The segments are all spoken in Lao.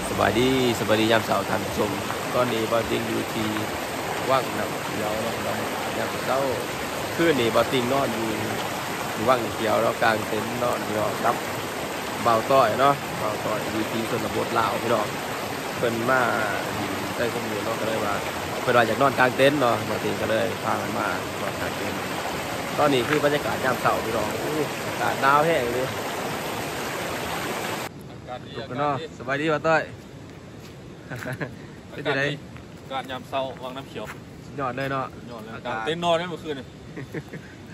ສະບາຍດີ ສະບາຍດີຍາມເຊົ້າທ່ານຜູ້ຊົມ. ຕອນນີ້ບ່າວຕິງຢູ່ທີ່ວັງນ້ຳຂຽວເນາະ ຍາມເຊົ້າ. ຄືນນີ້ບ່າວຕິງນອນຢູ່ວັງນ້ຳຂຽວເນາະ ກາງເຕັນນອນຢູ່ກັບບ່າວຕ້ອຍເນາະ. ບ່າວຕ້ອຍຢູ່ທີ່ຊົນນະບົດລາວພີ່ນ້ອງ. ເພິ່ນມາຫຼິ້ນໄຊສົມບູນເນາະ ກໍເລີຍວ່າ ເພິ່ນວ່າຢາກນອນກາງເຕັນເນາະ ບ່າວຕິງກໍເລີຍພາເພິ່ນມານອນກາງເຕັນ. ຕອນນີ້ຄືບັນຍາກາດຍາມເຊົ້າພີ່ນ້ອງ ໂອ້ ອາກາດໜາວແຮງເລີຍ. ອາກາດດີ ອາກາດດີ. ສະບາຍດີບ່າວຕ້ອຍ. ເປັນຈັ່ງໃດ? ອາກາດຍາມເຊົ້າວັງນ້ຳຂຽວ ສຸດຍອດເລີຍເນາະ. ສຸດຍອດເລີຍ. ອາກາດ ກາງເຕັນນອນໄດ້ມື້ຄືນນີ້.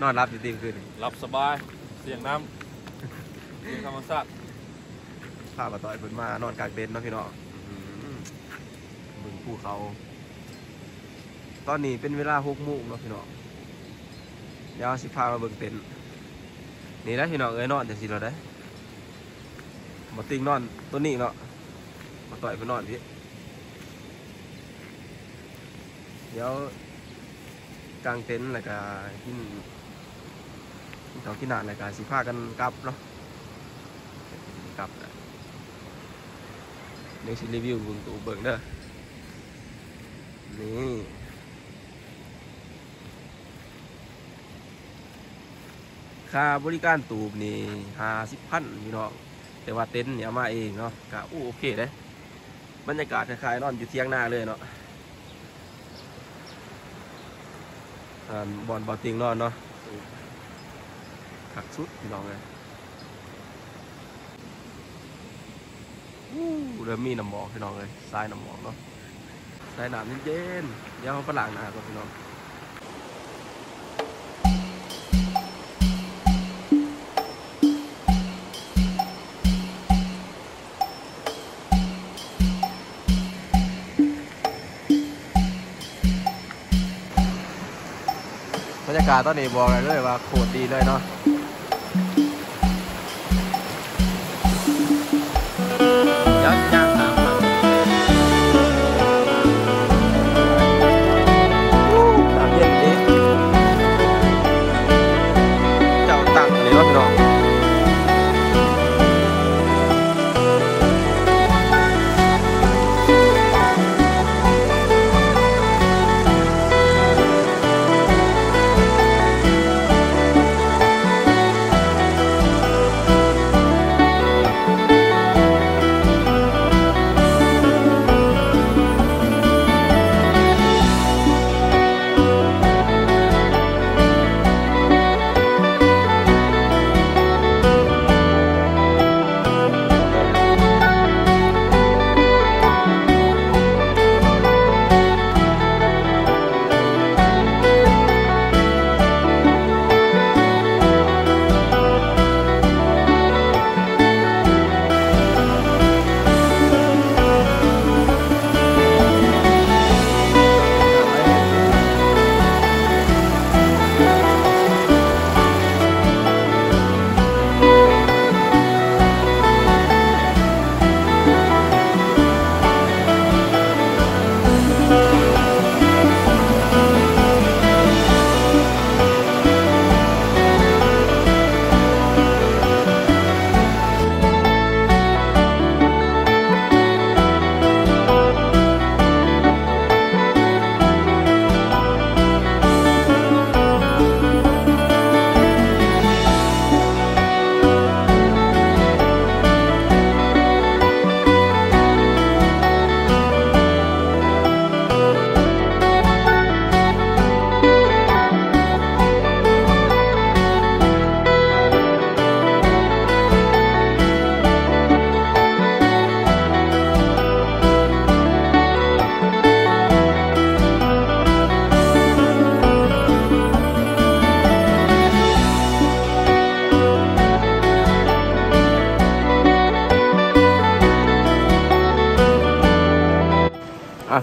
ນອນຫຼັບຢູ່ຕິມື້ຄືນນີ້? ຫຼັບສະບາຍ ສຽງນ້ຳ ສຽງທຳມະຊາດ. ພາບ່າວຕ້ອຍເພິ່ນມານອນກາງເຕັນເນາະພີ່ນ້ອງ. ອື ເບິ່ງພູເຂົາ. ຕອນນີ້ເປັນເວລາຫົກໂມງເນາະພີ່ນ້ອງ. ດຽວເຮົາຊິພາມາເບິ່ງເຕັນ. ນີ້ແຫຼະພີ່ນ້ອງເອີຍ ນອນຈັ່ງຊີ້ໂລດເດ້. ບ່າວຕິງນອນໂຕນີ້ເນາະ ບ່າວຕ້ອຍເພິ່ນນອນພີ້. ດຽວກາງເຕັນແລ້ວກະກິນ ກິນເຂົ້າກິນນ້ຳແລ້ວກະຊິພາກັນກັບເນາະ ກັບ. ດຽວຊິຣີວິວເບິ່ງຕູບເບິ່ງເດີ. ນີ້ ຄ່າບໍລິການຕູບນີ້ຫ້າສິບພັນພີ່ນ້ອງ ແຕ່ວ່າເຕັນນີ້ເອົາມາເອງເນາະ ກະ ໂອ້ ໂອເຄເດ້. ບັນຍາກາດຄ້າຍໆນອນຢູ່ຖຽງນາເລີຍເນາະ. ອັນ ບ່ອນບ່າວຕິງນອນເນາະ ຄັກສຸດພີ່ນ້ອງເອີຍ. ອູ້ ເລີ່ມມີນ້ຳໝອກພີ່ນ້ອງເອີຍ ສາຍນ້ຳໝອກເນາະ ສາຍນ້ຳເຢັນໆ. ດຽວເຮົາໄປລ້າງໜ້າກ່ອນພີ່ນ້ອງ. ບັນຍາກາດຕອນນີ້ບອກໄດ້ເລີຍວ່າໂຄດດີເລີຍເນາະ. ດຽວຊິຍ່າງຕາມໄປ. ໂອ້ ນ້ຳເຢັນດີ ເຈົ້າຕັ້ງອັນນີ້ເນາະພີ່ນ້ອງ. ໂ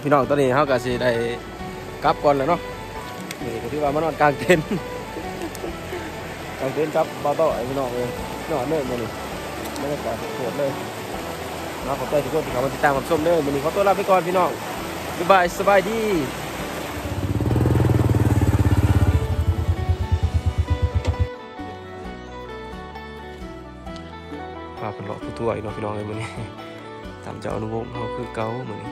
ພີ່ນ້ອງ ຕອນນີ້ເຮົາກໍຊິໄດ້ກັບກ່ອນແລ້ວເນາະ. ນີ້ກໍຖືວ່າມານອນກາງເຕັນ ກາງເຕັນກັບບ່າວຕ້ອຍພີ່ນ້ອງເອີຍ ນອນເດີມື້ນີ້. ບັນຍາກາດໂຄດເລີຍເນາະ. ຂອບໃຈທຸກຄົນທີ່ເຂົ້າມາຕິດຕາມຮັບຊົມເດີ. ມື້ນີ້ຂໍຕົວລາໄປກ່ອນພີ່ນ້ອງ ບາຍບາຍ ສະບາຍດີ. ພາເພິ່ນເລາະທົ່ວໆ ອີກເນາະພີ່ນ້ອງເອີຍ ມື້ນີ້ ຕາມເຈົ້າອະນຸວົງເຮົາຄືເກົ່າມື້ນີ້.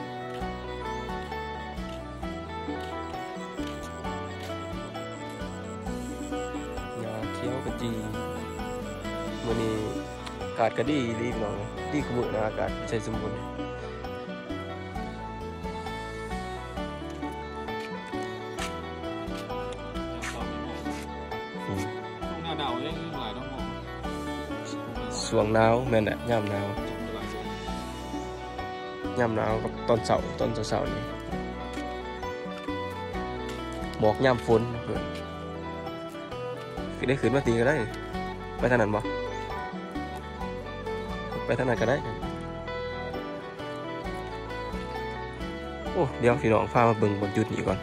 ຫຍ້າຂຽວຂະຈີ ມື້ນີ້ອາກາດກໍດີອີ່ຫຼີພີ່ນ້ອງເອີຍ ດີກວ່າມື້ນະ ອາກາດໄຊສົມບູນ. ອືມ ຊ່ວງໜາວແລ້ວ ຫຼາຍດອກໝອກ ຊ່ວງໜາວ ແມ່ນແຫຼະ ຍາມໜາວ ຍາມໜາວກັບຕອນເຊົ້າ ຕອນເຊົ້າໆ ນີ້ ໝອກຍາມຝົນເພິ່ນ ຊິໄດ້ຂຶ້ນມາຕີກໍໄດ້. ໄປທາງນັ້ນບໍ່? ໄປທາງນັ້ນກໍໄດ້. ໂອ້ ດຽວພີ່ນ້ອງພາມາເບິ່ງບ່ອນຈຸດນີ້ກ່ອນ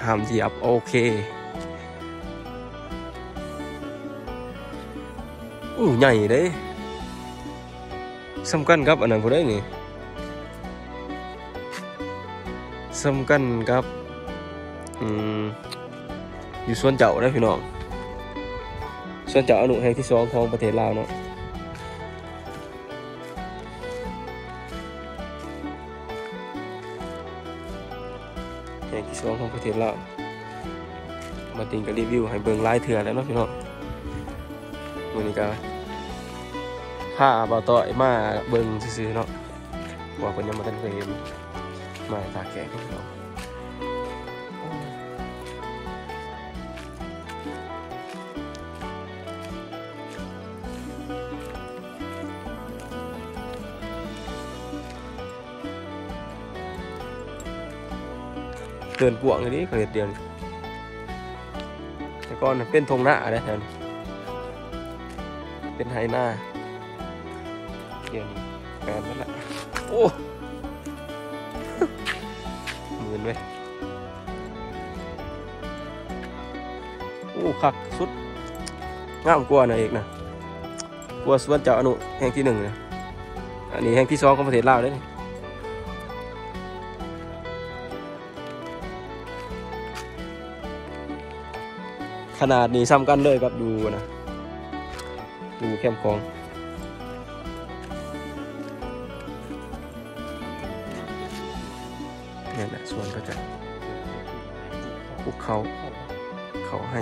ຫ້າມຢຽບ. ໂອເຄ ໂອ້ ໃຫຍ່ເດ້ ສ່ຳກັນກັບອັນນັ້ນພຸ້ນເດ້ນີ້ ສ່ຳກັນກັບ ອືມ ຢູ່ສວນເຈົ້າເດ້ພີ່ນ້ອງ ສວນເຈົ້າອະນຸແຫ່ງທີສອງຂອງປະເທດລາວເນາະ. ແຫ່ງທີສອງຂອງປະເທດລາວ ມາຕິງກໍຣີວິວໃຫ້ເບິ່ງຫຼາຍເທື່ອແລ້ວເນາະພີ່ນ້ອງ. ມື້ນີ້ກໍພາບ່າວຕ້ອຍມາເບິ່ງຊື່ໆເນາະ ເພາະວ່າເພິ່ນຍັງບໍ່ທັນເຄີຍເຫັນ ມາທ່າແຂກເນາະ. ເດີ່ນກວ້າງອີ່ຫຼີ ເຂົາເຮັດດຽວນີ້ ແຕ່ກ່ອນເປັນທົ່ງນາເດ້ ແຖວນີ້ເປັນໄຮ່ນາ ດຽວນີ້ແປນໝົດລະ. ໂອ້ ໝື່ນເວີຍ. ໂອ້ ຄັກສຸດ ງາມກວ່ານະເອກນະ ກວ່າສວນເຈົ້າອະນຸແຫ່ງທີໜຶ່ງນະ. ອັນນີ້ແຫ່ງທີສອງຂອງປະເທດລາວເດ້ນີ້ ຂະໜາດນີ້ສ່ຳກັນເລີຍກັບຢູ່ນະ ຢູ່ແຄມຂອງ. ແມ່ນແຫຼະ ສວນເຂົາເຈົ້າ ພູເຂົາ ເຂົາໄຮ່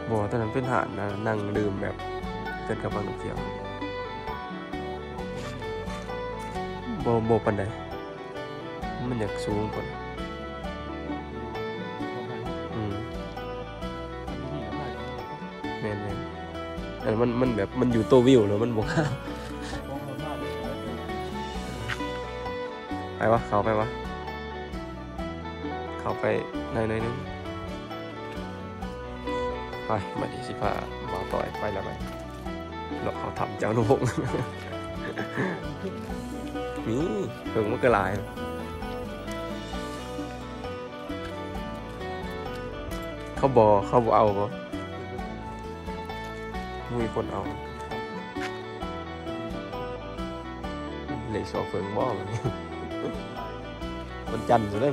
ບໍ່ ຕອນນັ້ນເປັນຮ້ານນະ ນັ່ງດື່ມແບບເກີນກັບນັກທ່ອງທ່ຽວ ບໍ່ ບໍ່ປານໃດ ມັນຢາກສູງພຸ້ນ. ອືມ ແມ່ນໆ ອັນນັ້ນມັນ ມັນແບບ ມັນຢູ່ໂຕວິວແລ້ວມັນບໍ່ງາມ. ໄປວະ ເຂົ້າໄປວະ ເຂົ້າໄປໃນໜ້ອຍໜຶ່ງ. ໄປ ບັດນີ້ຊິພາບ່າວຕ້ອຍໄປແລ້ວບັດນີ້ ເລາະເຂົ້າຖ້ຳເຈົ້າອະນຸວົງ. ມີ ເພິ່ງມັນກໍຫຼາຍ. ເຂົາບໍ່ ເຂົາບໍ່ເອົາບໍ່? ບໍ່ມີຄົນເອົາ ເລກຊອກເພິ່ງບໍ່? ວັນຈັນພຸ້ນເດ້.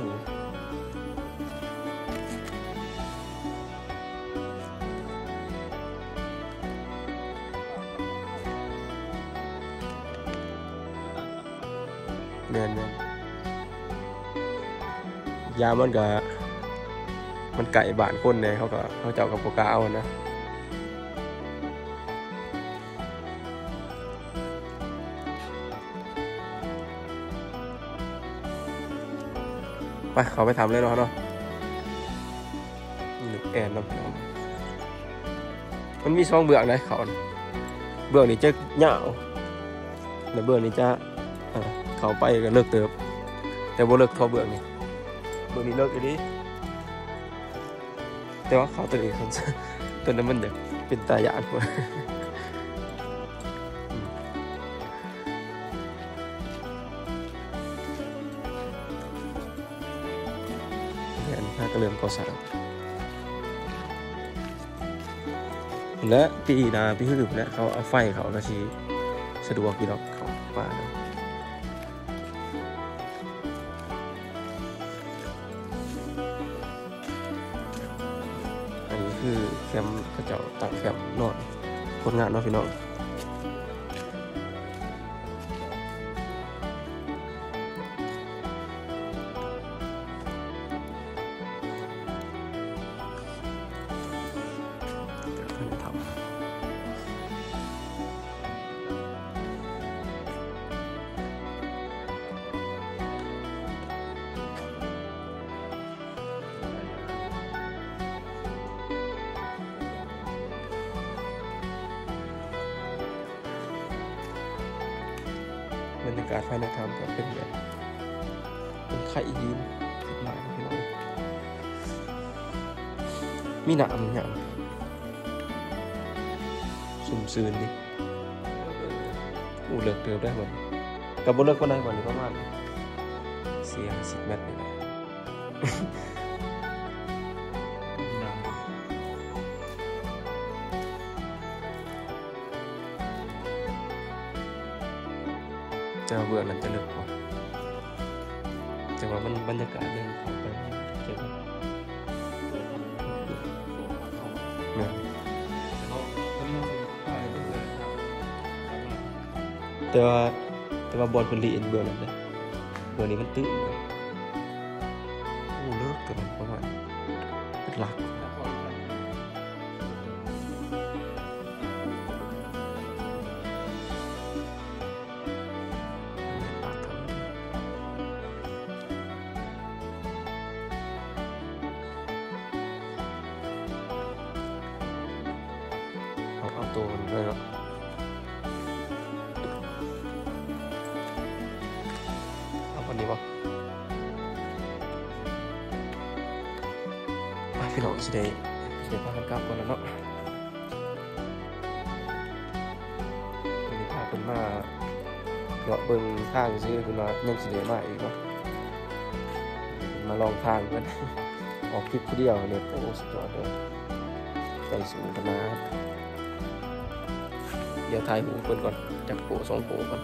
ແມ່ນໆ ຢາມັນກະ ມັນໃກ້ບ້ານຄົນແດ່ ເຂົາກະ ເຂົາເຈົ້າກະບໍ່ກ້າເອົານະ. ໄປ ເຂົ້າໄປຖ້ຳເລີຍເນາະ ເນາະ. ແອນນຳ ມັນມີສອງເບື້ອງໃດເຂົ້ານະ ເບື້ອງນີ້ຈະຍາວ ແລະເບື້ອງນີ້ຈະ ເຂົ້າໄປກໍເລິກເຕີບ ແຕ່ບໍ່ເລິກເທົ່າເບື້ອງນີ້ ເບື້ອງນີ້ເລິກອີ່ຫຼີ. ແຕ່ວ່າເຂົ້າຕົວນີ້ ຕົວນັ້ນມັນຢາກເປັນຕາຢ້ານກວ່າ. ເລີ່ມກໍ່ສ້າງ ແລະ ປີໜ້າປີຮືພຸ້ນແຫຼະ ເຂົາເອົາໄຟເຂົ້າ ກະຊິສະດວກຢູ່ດອກ ເຂົ້າປ່າ. ອັນນີ້ຄືແຄມ ເຂົາເຈົ້າຕັ້ງແຄມນອນຄົນງານເນາະພີ່ນ້ອງ. ບັນຍາກາດພາຍໃນຖ້ຳກະເປັນແບບ ເປັນໄຄຫີນຫຼາຍເນາະພີ່ນ້ອງ. ມີນ້ຳຫຍັງຊຸ່ມຊື່ນດີ. ໂອ້ ເລິກເຕີບເດ້ ກະບໍ່ເລິກປານໃດ ປະມານສີ່ຫ້າສິບແມັດນີ້ແຫຼະ. ແຕ່ວ່າເບື້ອງນັ້ນຈະເລິກກວ່າ ແຕ່ວ່າມັນ ບັນຍາກາດເດີນເຂົ້າໄປ ແມ່ນ ແຕ່ວ່າ ແຕ່ວ່າບ່ອນເພິ່ນລີ້ເຫັນເບື້ອງນັ້ນເດ້ ເບື້ອງນີ້ມັນຕື້ນ. ໂອ້ ເລິກ ໂຕນັ້ນປະມານເປັນຫຼັກ. ເອົາ ເອົາໂຕມັນເລີຍເນາະ. ເອົາອັນນີ້ບໍ່? ໄປ ພີ່ນ້ອງ ຊິໄດ້ ຊິໄດ້ພາກັນກັບກ່ອນແລ້ວເນາະ. ອັນນີ້ພາເພິ່ນມາເລາະເບິ່ງທາງຊື່ໆ ເພິ່ນວ່າຍັງຊິໄດ້ມາອີກເນາະ ມາລອງທາງເພິ່ນ. ອອກທຣິບຜູ້ດຽວນີ້ ໂອ້ ສຸດຍອດເລີຍ ໃຈສູງຂະໜາດ. ດຽວຖ່າຍຮູບເພິ່ນກ່ອນ ຈັກໂປສອງໂປກ່ອນ.